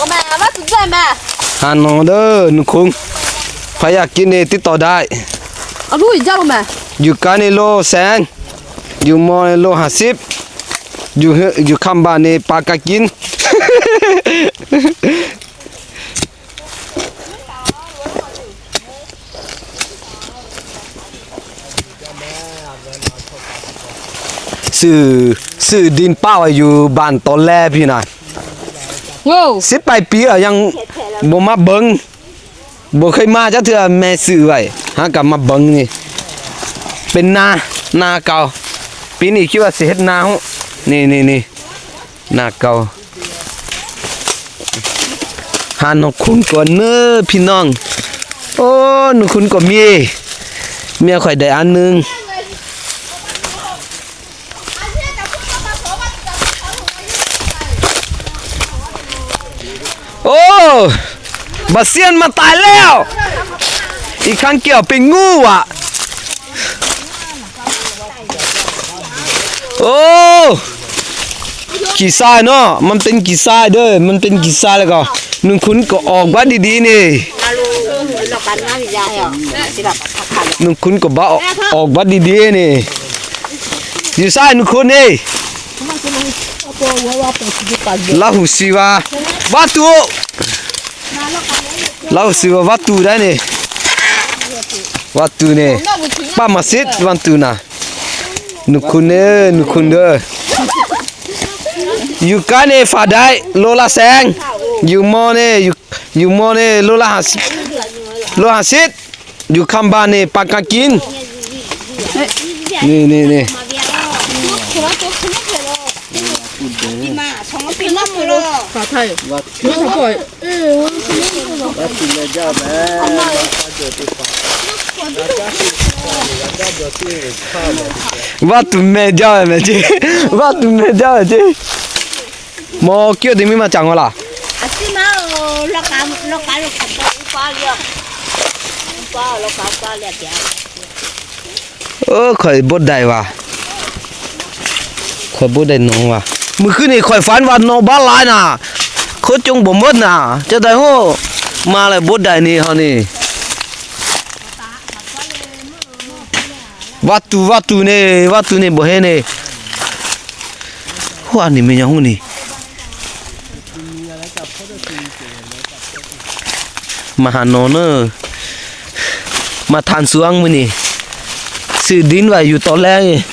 Haꞈ nawˬ deuˆ nuˬ hkunˉ, hpaˍ yaˇ kiˆ ne tiˉ tawˍ daꞈ. Yuˬ kanˉ ne lo senˉ, yuˬ mawˬ ne lo haˍ siˉ, yuˬ hkanˍ baˬ ne pa ka kiˉ. Suhˍ, suhˍ dinˇ paˆ ve yuˬ baˬ tawˍ leh piˇ naˍ. Siˉ paiˍ piˇ a yaˇ, bon maˇ beuˬ, bon hk'e maˇ caˉ htui meh suhˍ ve, haˉ kaꞈ maˇ beuˬ ne. Pehꞈ na, na kaoˬ, piˇ ni kiˇ va shiˍ heˆ na hoˆ, ni ni ni, na kaoˬ. Ha, nuˬ hkunˉ k'awꞈ nuˇ piˇ nawˇ. Oˇ, nuˬ hkunˉ k'awꞈ miˇ, miˇ a hk'aw daꞈ a nuˇ. Oˇ, baˬ siˉ maˇ taiˍ leh oˬ, iˉ hkanˇ kiˇ awˬ piˇ nguˇ vaꞈ. Oˇ, kiˬ sai nawˇ, maˇ teˇ kiˬ sai deuˬ, maˇ teˇ kiˬ sai leh kaꞈ, nuˬ hkunˉ k'awꞈ awˬ g'aˇ diˇ diˇ ne. Nuˬ hkunˉ k'awꞈ baˆ awˬ g'aˇ diˇ diˇ ne. Yuˬ sai nuˬ hkunˉ ne. Laˇ huˍ shiˍ va, vaˇ tuˬ. Laˇ huˍ shiˍ va, vaˇ tuˬ daꞈ ne. Vaˇ tuˬ ne. Paˇ maˍ shiˉ vaˇ tuˬ naˍ. Nuˬ hkunˉ ne, nuˬ hkunˉ deuˬ. Yuˬ kanˉ ne faˍ daꞈ lo laˇ senˉ. Yuˬ mawˬ ne, yuˬ mawˬ ne lo laˇ haˍ shiˉ, yuˬ hkanˍ baˬ ne pa ka kiˉ. Ni ni ni. Vaˇ tuˬ meh jaˇ ve meh ceˇ. Vaˇ tuˬ meh jaˇ ve ceˇ. Mawˬ kiˇ oˇ te miˇ ma caꞈ ngaw laˬ. Oˇ, hkawꞈ bon daiˍ vaˬ. Hkawꞈ bon daiˍ nawˬ vaˬ. Meuˬ hkui ni hkawꞈ fanˉ vaˬ nawˬ baˆ la naˍ. Hk'oˆ conˇ bawˬ mvuhˇ naˍ, ca daiˍ hoˆ. Ma leh bon daiˍ ni haw ni. Vaˇ tuˬ, vaˇ tuˬ ne, vaˇ tuˬ ne bawˬ heˆ ne. Hoˆ a ni meh yaˇ hoˆ ni. Maˇ haꞈ nawˬ naˉ, maˇ htanˇ suh aˉ mvuhˇ ni. Suhˍ dinˇ vaˬ yuˬ tawˍ leh,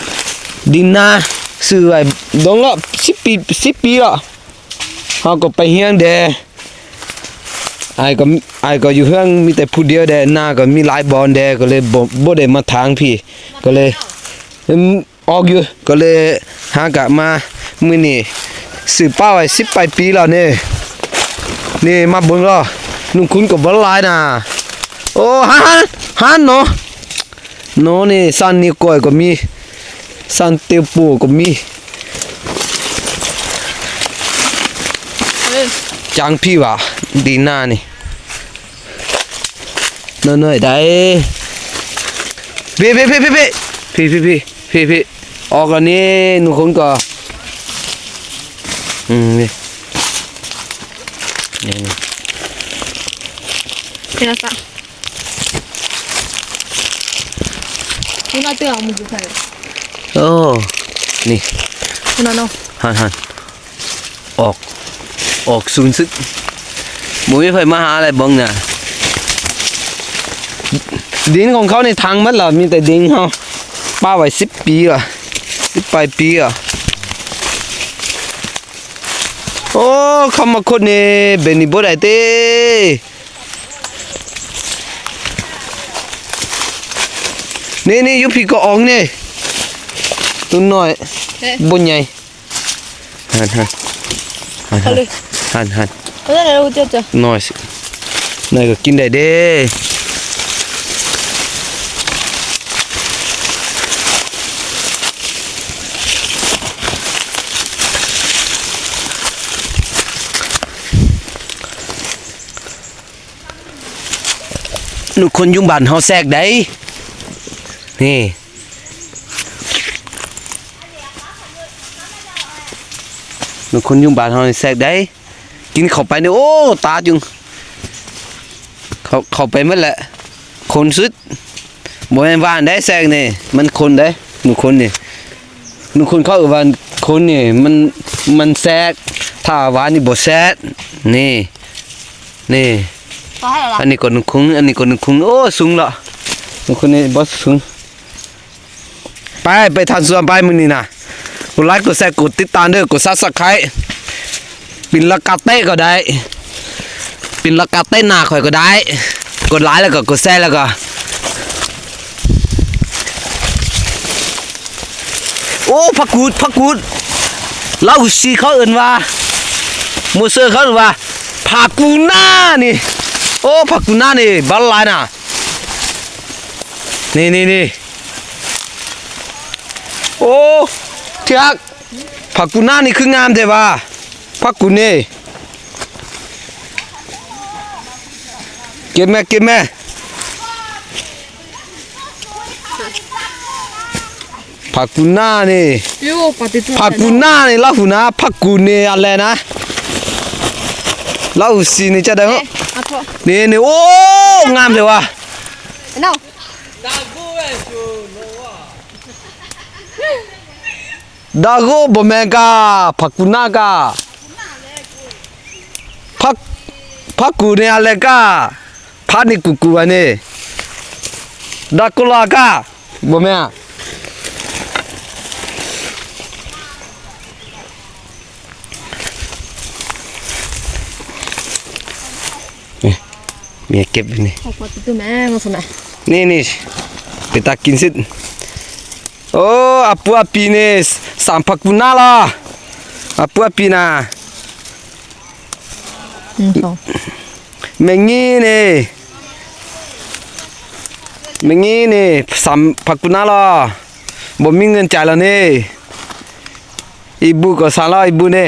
dinˇ naˇ, suhˍ vaˬ dawˇ laˇ, siˉ piˇ laˇ. Ha k'awꞈ pehˍ hiˉ deh. Aiˬ k'awꞈ yuˬ hui miˇ tehꞈ hpu de deh, na k'awꞈ miˇ laiˉ bawˬ deh, k'oˆ le, bon deh maˇ htanˇ piˇ, k'oˆ le. Awˬ guˬ k'oˆ le, haˉ kaꞈ maˇ mvuhˇ ni, suhˍ paˇ vaˬ siˉ paiˍ piˇ laˬ ne. Ni maˇ bon laˇ, nuˬ hkunˉ k'awꞈ bvuhꞈ laiˉ naˍ. Oˇ, haˉ, haˉ nawˬ, nawˬ ni san ni kawehˬ k'awꞈ miˇ, san te poˬ k'awꞈ miˇ. Caˇ piˇ vaˬ, dinˇ naˇ ni. Nawˬ nawˬ daꞈ e. Peꞈ peꞈ peꞈ peꞈ peꞈ. Peꞈ peꞈ peꞈ peꞈ peꞈ. Awˬ k'awꞈ ni, nuˬ hkunˉ k'awꞈ. Oˇ, ni. Haˉ haˉ. Awˬ, awˬ suh suhˉ. Moˍ viˉ hpaiˍ maˇ ha leh bawˆ naˍ. Dinˇ k'awꞈ hkawˇ ni htanˇ maˇ laˬ miˇ tehꞈ dinˇ hawˇ. Paˇ vaˬ siˉ piˇ a, siˉ paiˍ piˇ a. Oˇ, hkawˇ maˇ hk'oˆ ne, beˬ ni bawˆ daꞈ te. Neˇ neˇ, yuˇ hpiˇ k'awꞈ awˬ neˇ. Tuˬ nawˬ bawˆ nyi. Nawˬ k'awꞈ kiˇ dehꞈ deˇ. Nuˬ hkunˉ yuˇ baˬ hawˇ sehˆ daꞈ. Nuˬ hkunˉ yuˇ baˬ hawˇ sehˆ daꞈ. กินเข้าไปนี่ โอ้ ตาจึง เข้า เข้าไปหมดแหละ คนสุด บ่แม่นว่าได้แซงนี่ มันคนเด้ หนูคนนี่ หนูคนเขาเอ่ยว่าคนนี่ มัน มันแซก ถ้าว่านี่บ่แซก นี่ นี่ อันนี้ก็หนูคน อันนี้ก็หนูคน โอ้ สูงละ หนูคนนี่บ่สูง ไป ไปทานสวนไปมื้อนี้นะ กดไลค์ กดแชร์ กดติดตามด้วย กด Subscribe ปิดละกาเต้ก็ได้ ปิดละกาเต้หน้าข่อยก็ได้ กดไลค์แล้วก็กดแชร์แล้วก็ โอ้ ผักกูด ผักกูด ลาวอุซีเขาเอิ้นว่า มัวเซอร์เขาเอิ้นว่า ผักกูหน้านี่ โอ้ ผักกูหน้านี่ บัลลายนะ นี่ นี่ นี่ โอ้ ที่ฮัก ผักกูหน้านี่คืองามแท้ว่ะ ผักกูนี่ เก็บแม่ เก็บแม่ ผักกูหน้านี่ ผักกูหน้านี่ ลาวหูนะ ผักกูนี่อะไรนะ ลาวหูซีนี่จะได้เหรอ นี่ นี่ โอ้ งามแท้ว่ะ ดาโก้บ่แม่นกา ผักกูหน้ากา ผัก ผักกูนี่อะไรกา ผักนี่กูกูอันนี้ ดาโกลากา บ่แม่นอะ นี่ เมียเก็บไว้นี่ นี่ นี่ ไปตักกินสิ โอ้ อาปูอาปีนี่ สาม ผักกูหน้าละ อาปูอาปีนะ แม่งี้นี่ แม่งี้นี่ สาม ผักกูหน้าละ บ่มีเงินจ่ายละนี่ อีบูก็สามละ อีบูนี่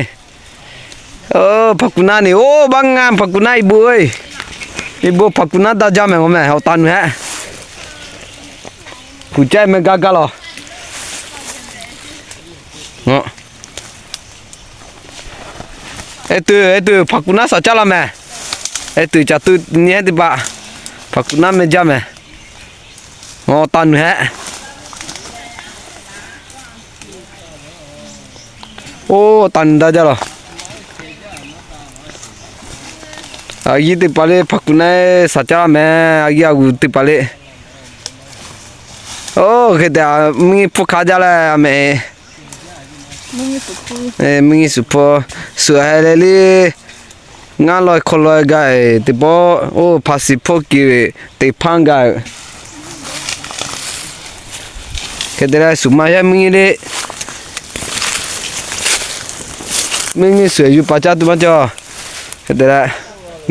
เออ ผักกูหน้านี่ โอ้ บังงาม ผักกูหน้า อีบูเอ้ย อีบู ผักกูหน้า ดาจ้าแม่ง โอ้แม่ เอาตันแฮะ กูใจแม่งกากาหรอ เนาะ เอ้ย ตื่น เอ้ย ตื่น ผักกูหน้า สาจ้าละแม่ เอ้ย ตื่น จ่าตื่น เนี่ย ติบะ ผักกูหน้า แม่จ้าแม่ อ๋อ ตันแฮะ โอ้ ตันได้จ้าหรอ อายีติปาเล่ ผักกูหน้า สาจ้าแม่ อายีอากูติปาเล่ โอ้ เคยแต่ มีพวกค้าจ้าแหละแม่ เอ้ย มึงนี่สุโพ สุดแฮเลยลิ งาลอยคอลอยไก่ ติปอ โอ้ ภาษีพวกกี่ ติพังไก่ เคยแต่ สุมาแย่ มึงนี่ลิ มึงนี่สวยอยู่ป่ะจ้า ตุ๊บ้านจ้อ เคยแต่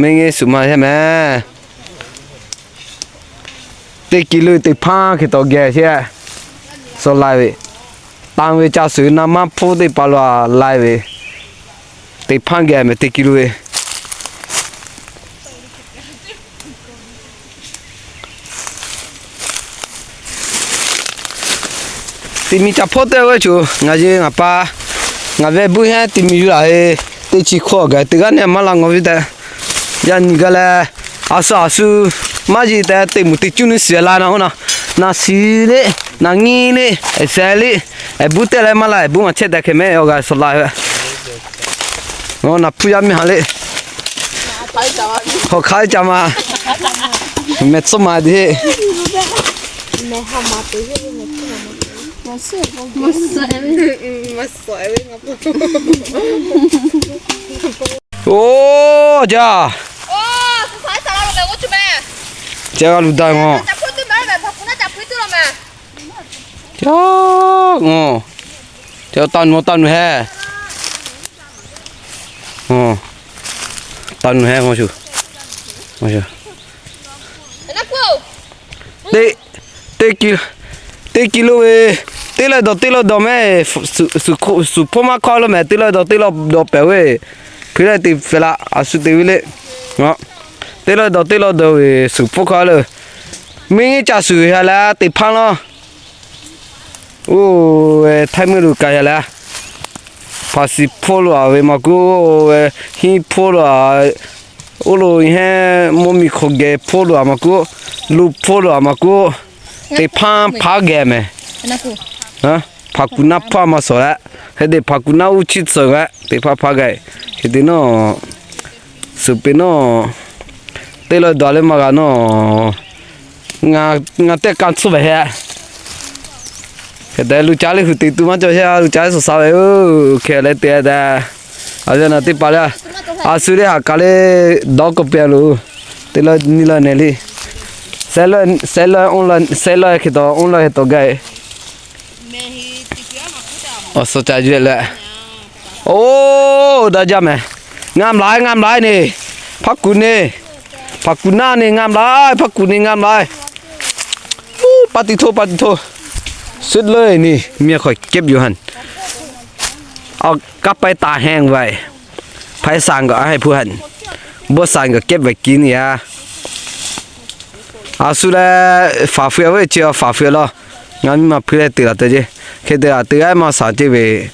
มึงนี่สุมาแย่แม่ teˇ ki lo teˇ hpaˇ hk'e taw geh sheˍ, suh lai ve, tanˇ ve ca suhˍ naˇ maˇ hpoˇ teˇ hpaˍ lo a lai ve, teˇ hpaˇ geh meh teˇ ki lo ve. Teˇ miˬ ca hpoˇ teˇ g'aˇ choˬ, ngaˬ yehˬ ngaˬ pa, ngaˬ ve buˇ hehnˇ teˇ miˬ yuˬ laˬ ve, teˇ chi hkawˇ gaˬ teˇ g'aˇ neˇ maˇ la ngawˬ ve tehꞈ, yaˇ nyi gaˇ leh, a shu a shu maˇ yeˬ tehꞈ, teˇ moˍ teˇ cuˇ nuˇ shiˍ la na, naˬ shiˍ le, naˬ nyi le, eˬ sheh le, eˬ buˇ teˇ leh maˇ la, eˬ buˇ maˬ chehˇ tehꞈ hk'e meh awˬ g'a suh la ve. Naˬ hpu yaˇ miˇ ha le, hk'aˬ hk'aˇ ca ma, meh tcuhˉ ma de heˆ. Oˇ, jaˇ, jaˇ g'a luˬ daꞈ ngawˬ. Jaˇ ngawˬ. Ca taˇ nuˬ, taˇ nuˬ heˆ. Taˇ nuˬ heˆ ngawˬ shuˍ. Teˇ, teˇ ki, teˇ ki lo ve, teˇ lawˇ dawˬ teˇ lawˇ dawˬ meh, suˍ hpoˇ maˇ hkawˇ lo meh, teˇ lawˇ dawˬ teˇ lawˇ dawˬ pehˍ ve, hkui leh teˇ fehˍ laꞈ a shu te ve le. Teˇ lawˇ dawˬ teˇ lawˇ dawˬ ve suˍ hpoˇ hkawˇ lo, miˇ nyi ca suhˍ ha leh teˇ hpaˇ lawˇ. Oˇ, htaiˇ meuˇ lo kaꞈ ya leh, Hpaˍ shiˍ hpoˇ lo a ve maˇ k'oˆ, hiˉ hpoˇ lo a, oˇ lo heˆ, mvuhˇ miˬ hk'aw geh hpoˇ lo a maˇ k'oˆ, lo hpoˇ lo a maˇ k'oˆ, teˇ hpaˇ hpaˇ geh mehˍ. Hpaˍ kuˬ naˆ hpaˇ maˇ shawˍ leh, hk'e te hpaˍ kuˬ naˆ uˉ chiˇ tcuhˍ g'a teˇ hpaˇ hpaˇ geh. Hk'e te nawˇ, suˍ peꞈ nawˇ, teˇ lawˇ dawˬ leh maˇ g'a nawˇ, ngaˬ teˇ k'aˇ tcuhˇ ve heh. Hk'e te lo caˉ leh hui te tuˬ maˇ cawˬ sheˍ, lo caˉ leh suh sha ve oˬ, hk'e leh te te. A ve na teˇ hpaˍ leh, a shu leh haꞈ kaˬ leh dawˇ k'oˆ piˇ loˬ. Teˇ lawˇ nyi lawˇ nehˬ le. Sehˉ lawˇ, sehˉ lawˇ, sehˉ lawˇ hk'e taw, oˇ lawˇ hk'e taw gaˇ. Awˬ suhˍ ca yuˬ leh. Oˇ, daꞈ jaˇ mehˍ. Ngaˬ mlaˍ, ngaˬ mlaˍ neˬ. Hpaˇ kuˬ neˬ. Hpaˍ kuˬ naˆ neˬ ngaˬ mlaˍ, hpaˇ kuˬ neˬ ngaˬ mlaˍ. Oˇ, pa tiꞈ htoˇ, pa tiꞈ htoˇ. Suhˉ leuˉ neˬ, miˬ hk'aw kehˉ yoˬ hanˍ. Aˬ, kaˉ paiˇ taˍ hehnˇ ve. Hpaˇ saˍ gaˬ a heh hpu hanˍ. Bawˇ saˍ gaˬ kehˉ ve kiˇ neˬ yaˇ. A shu leh faˍ feu ve chi faˍ feu laˇ. Ngaˬ miˇ ma hpui leh te laˬ te ceˇ. Hk'e te laˬ te g'aˇ maˇ saˍ ceˇ ve.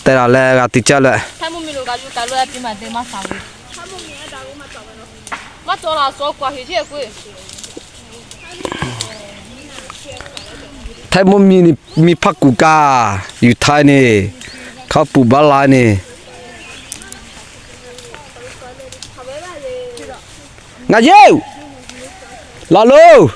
Te laˬ leh g'a te caˇ leh. Htaiˇ mvuhˇ miˬ, miˬ hpaˇ kuˬ kaꞈ yuˬ htaiˇ neˬ, hk'a puˍ baˆ la neˬ. Ngaˬ yeˇ laˬ loˬ.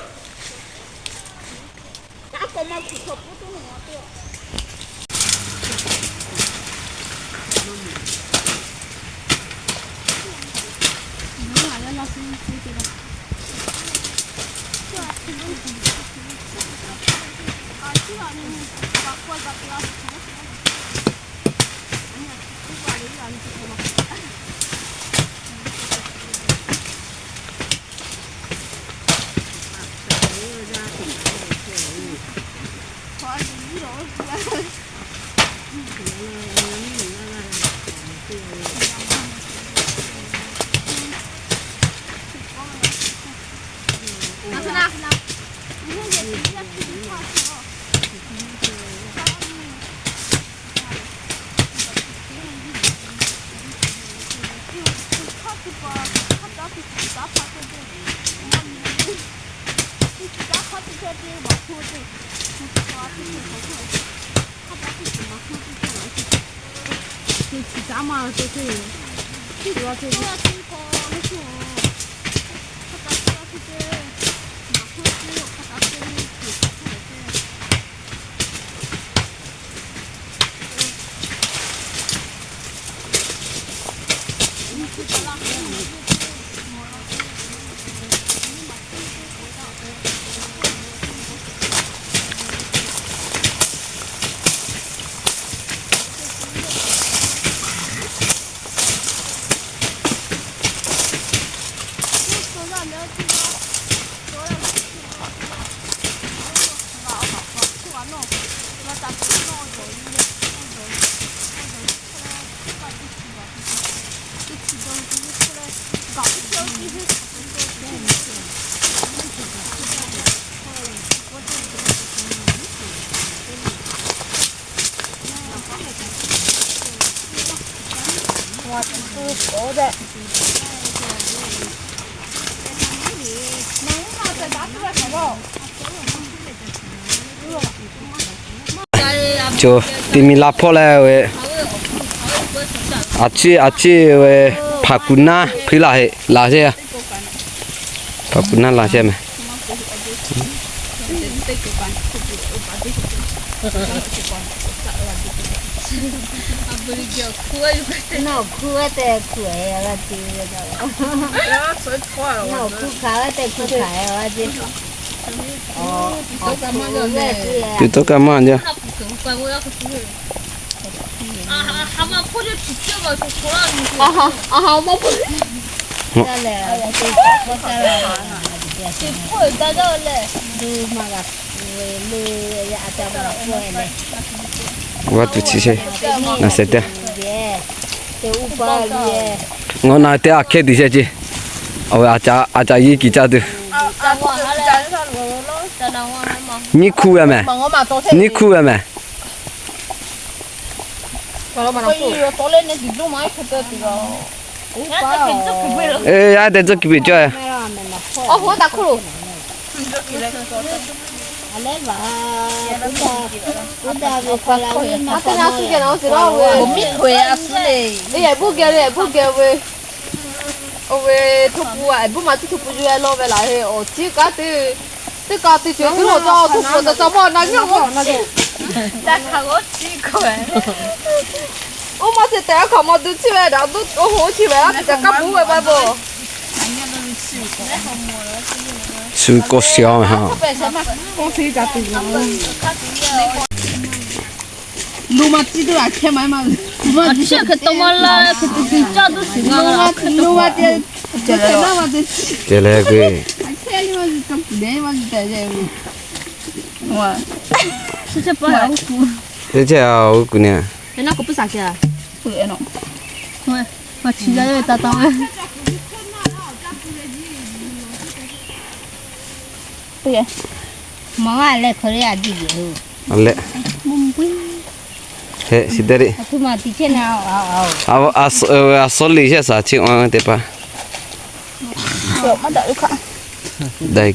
Coˬ, teˇ miˬ la hpawˇ leh ve, a ciˉ a ciˉ ve, hpaˍ kuˬ naˆ hpui laˬ heˆ laˬ sheˍ. Hpaˍ kuˬ naˆ laˬ sheˍ mehˍ. Tuˬ tawˇ kaˇ maˇ jaˇ. G'a tuˬ chi sheˍ, na sehˍ teˇ, ngaˬ na teˇ a hkehˇ tiꞈ sheˍ ceˇ. Awˬ ve a caꞈ yiˇ kiˬ caˇ tuˬ. Nyiˇ hkuˇ ve mehˍ. Nyiˇ hkuˇ ve mehˍ. Ê, yaˇ te tcuhˇ kiˬ piˬ cawˇ. Awˬ ve, awˬ ve hto pu a, awˬ bon ma tuˬ hto pu yuˬ e law ve laˬ he, awˬ ciˉ kaˉ teˇ, teˇ kaˉ teˇ ceuˬ tuˬ lo ca awˬ hto pu taꞈ ca maˇ na nyi awˬ. Oˇ maˇ te tehꞈ a hkaoˍ maˇ duˬ chi ve daꞈ duˬ, oˇ hoˉ chi ve a te tehꞈ kaˉ puiˉ ve ba bo. Shu k'oˆ shiˍ a ha. Lu ma ciˇ tuˬ a chehˇ ma ma. Aꞈ chiˇ hk'e taw maˇ laˇ, hk'e tuˬ tuˬ caˇ tuˬ shiˍ ngaˬ. Lu ma, lu ma te, ceh leh, ceh leh k'o, a chehˇ li ma zi taw kuˬ dehꞈ ma zi tehꞈ ve. Teˇ chehˇ a, oˇ kuˬ nyi. Mawˬ a leh hk'aw le a diˇ yeˬ. A leh, he, shiˍ te le. A, a, a, a sawˉ liꞈ shehˆ shaˍ chi a teˇ hpaˍ. Dai,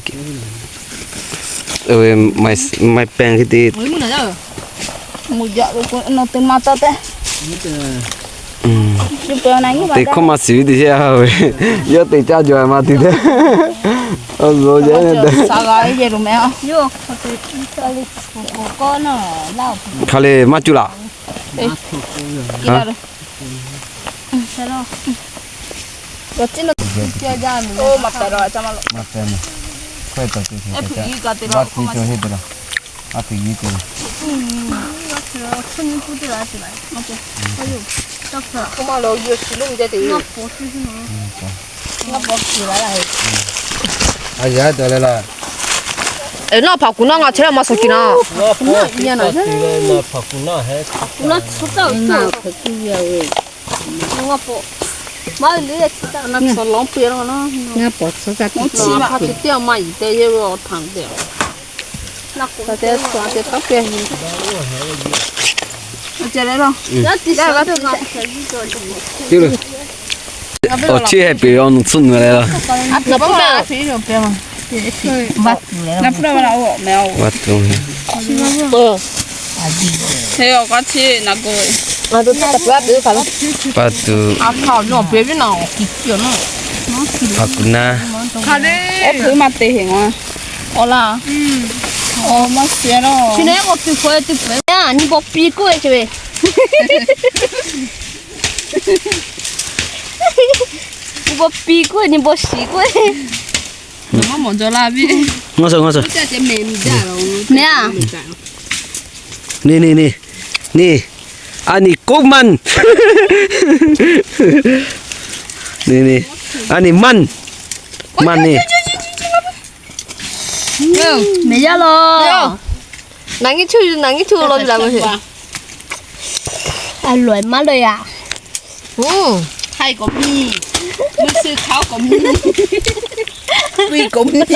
maˇ pehnˇ hk'e te. Teˇ hkawˇ maˇ shiˍ ve teˇ shehˆ ve, yawˇ te caˇ jaw maˇ te te. Awˬ zuhˬ yaˇ te. Hk'a le maˇ cuˇ laꞈ. Nawˬ hpaˍ kuˬ naˇ ngaˬ chehˇ leh maˇ suhˍ kiˬ na. Awˬ chiˇ heh piˬ ve awˬ nuˬ tsuhˇ nuˬ leh laˇ. Pa tuˬ, pa kuˬ naˇ. Awˬ laˇ. Awˬ maˇ shiˍ laˇ. Chi nehˉ k'o tuˬ hkawꞈ e tuˬ hpehꞈ a, nyi bawˬ piˇ k'oˆ ve ce ve. Nyi bawˬ piˇ k'oˆ ve, nyi bawˬ shiˍ k'oˆ ve. Ngaˬ maˇ mawˬ jaw laˇ ve. Ngaˬ suhˍ, ngaˬ suhˍ. Meh a. Ni, ni, ni, ni. A ni k'oˆ manˇ. Ni, ni. A ni manˇ. Manˇ ni. Meh yaˇ lo. Naˍ ngiˇ chu, naˍ ngiˇ chu lo la ve. A loˬ maˇ loˬ yaꞈ. Htaiˇ k'awꞈ miˇ, mvuhˇ suh hk'aoˉ k'awꞈ miˇ, pui k'awꞈ miˇ,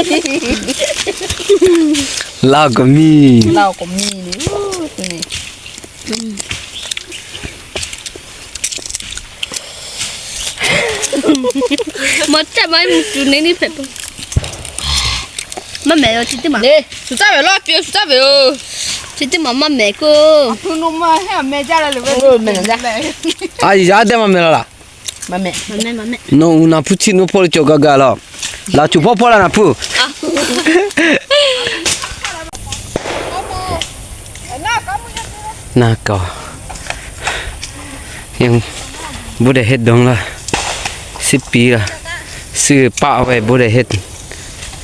laˇ k'awꞈ miˇ, laˇ k'awꞈ miˇ. Maˇ caˇ maˇ mvuhˇ suh neˇ neˇ hpehꞈ pa. Maˇ mehˍ yoˬ, chi teˇ maˬ. Shu caˇ ve laˇ, piˇ shu caˇ ve yoˬ. Chi teˇ maˬ maˇ mehˍ k'o. A yaˇ teˇ maˇ mehˍ la laˬ. Nawˬ uˬ naˍ hpu chiˇ nuˇ hpawˇ le cawˬ gaˇ gaˇ laˬ. Laˬ cuˬ hpawˇ hpawˇ la naˍ hpu. Naˇ kaˬ. Bon dehˬ heˆ dawˇ laˇ. Suhˉ piˇ laˇ. Suhˉ paˆ ve bon dehˬ heˆ.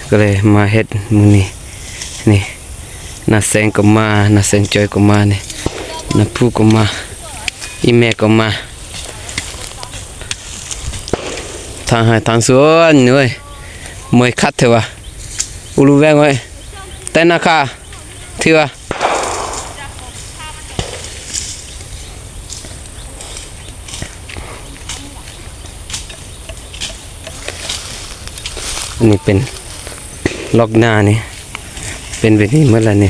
K'o leh maˇ heˆ mvuhˇ ni. Ni, naˬ sehˍ k'o maˇ, naˬ sehˍ caweh k'o maˇ ni, naˬ hpu k'o maˇ, iˉ mehˆ k'o maˇ. Htaꞈ ha htaꞈ suh a nyi, mawˬ e hkaˆ hteꞈ va, uˉ lu ve k'o, teˇ naˇ hkaˆ hteꞈ va. Ni pen lawˇ naˇ ni, pen ve ni meuˇ la ni.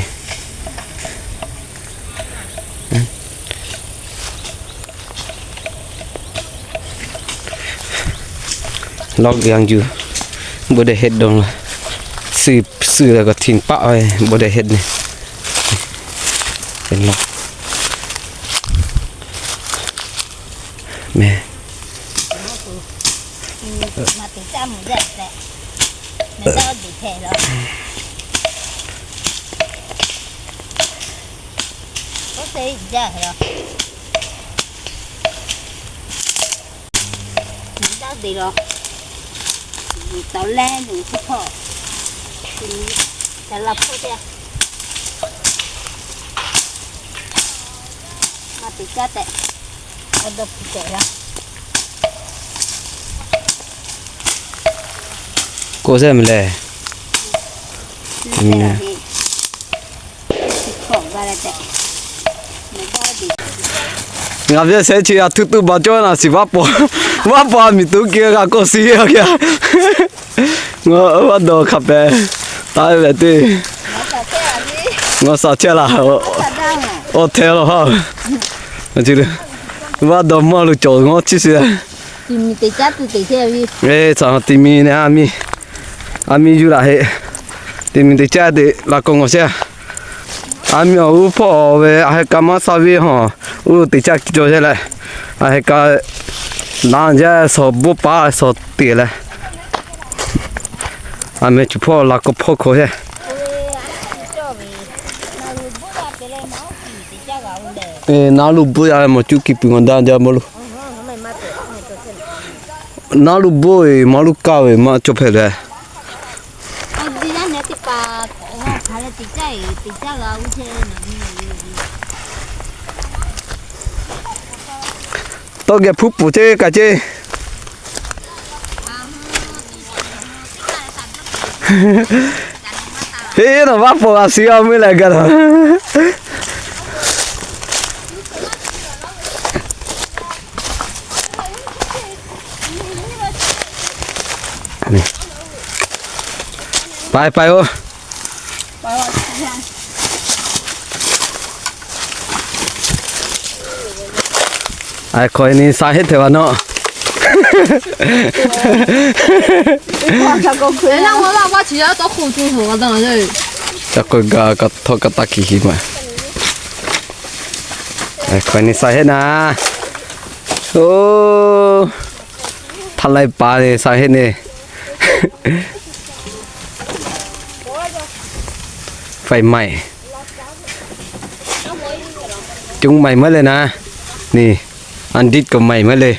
Lawˇ g'uiˬ a juˬ, บ่ได้เฮ็ดดง suh suh leh kaꞈ ทิ้ง paˆ ve บ่ได้เฮ็ด ne. K'oˆ sehˉ meh lehˬ. Ngaˬ ve sehˉ chi a htu tuˇ baˬ cawˇ naˬ shiˍ vaˇ paw, vaˇ paw a miˬ tuˬ ke g'a k'oˆ suh a kaꞈ. Ngaˬ vaˇ dawˬ hk'a pehˍ taˍ ve teˇ, ngaˬ shaˍ chehˇ laˬ. Awˬ hteˇ law ha. Vaˇ dawˬ maˇ lo cawˬ ngawˇ chi shiˍ. Ti mi te caˇ tuˬ te chehˇ ve. Eˬ, tiˬ mi ne a miˇ, a miˇ yuˇ laˬ heˆ. Ti mi te caˇ te laꞈ k'o ngawˬ shehˇ. A miˇ awˬ g'uˇ hpawˇ ve a heh ka maˇ sha ve hawˬ, uˉ lo te caˇ ki cawˬ chehˇ leh, a heh ka naˍ jaˇ shawˍ boˆ paˉ shawˍ teꞈ leh, a meh cuˬ hpawˇ laꞈ k'o hpawˇ hkawꞈ chehˇ. Naˍ luˬ boˆ yaˇ mawˬ cuˇ kiˬ puiˬ ngaˬ daˇ jaˇ maˇ lo. Naˍ luˬ boˆ eˬ maˇ luˬ kaˇ ve maˇ cawˬ hpehꞈ leh. Tawˇ geh hpuˉ puˍ ceˇ kaꞈ ceˇ. Heˆ, nawˬ vaˇ paw g'a shiˍ a meuˇ leh gaˬ la. Paiˍ paiˍ oˬ. Aˬ hk'aw e ni sha heˆ hteꞈ va nawˇ. Ca k'oˆ gaˇ kaꞈ htawˇ kaꞈ taˇ hkiˬ hiˍ ma. Aˬ hk'aw e ni sha heˆ naˍ. Oˇ, htaˇ laiˉ paˍ le sha heˆ ne. Faiˍ maiˍ, cuˇ maiˍ maˇ le naˍ. Ni, anˇ diˆ kaꞈ maiˍ maˇ le.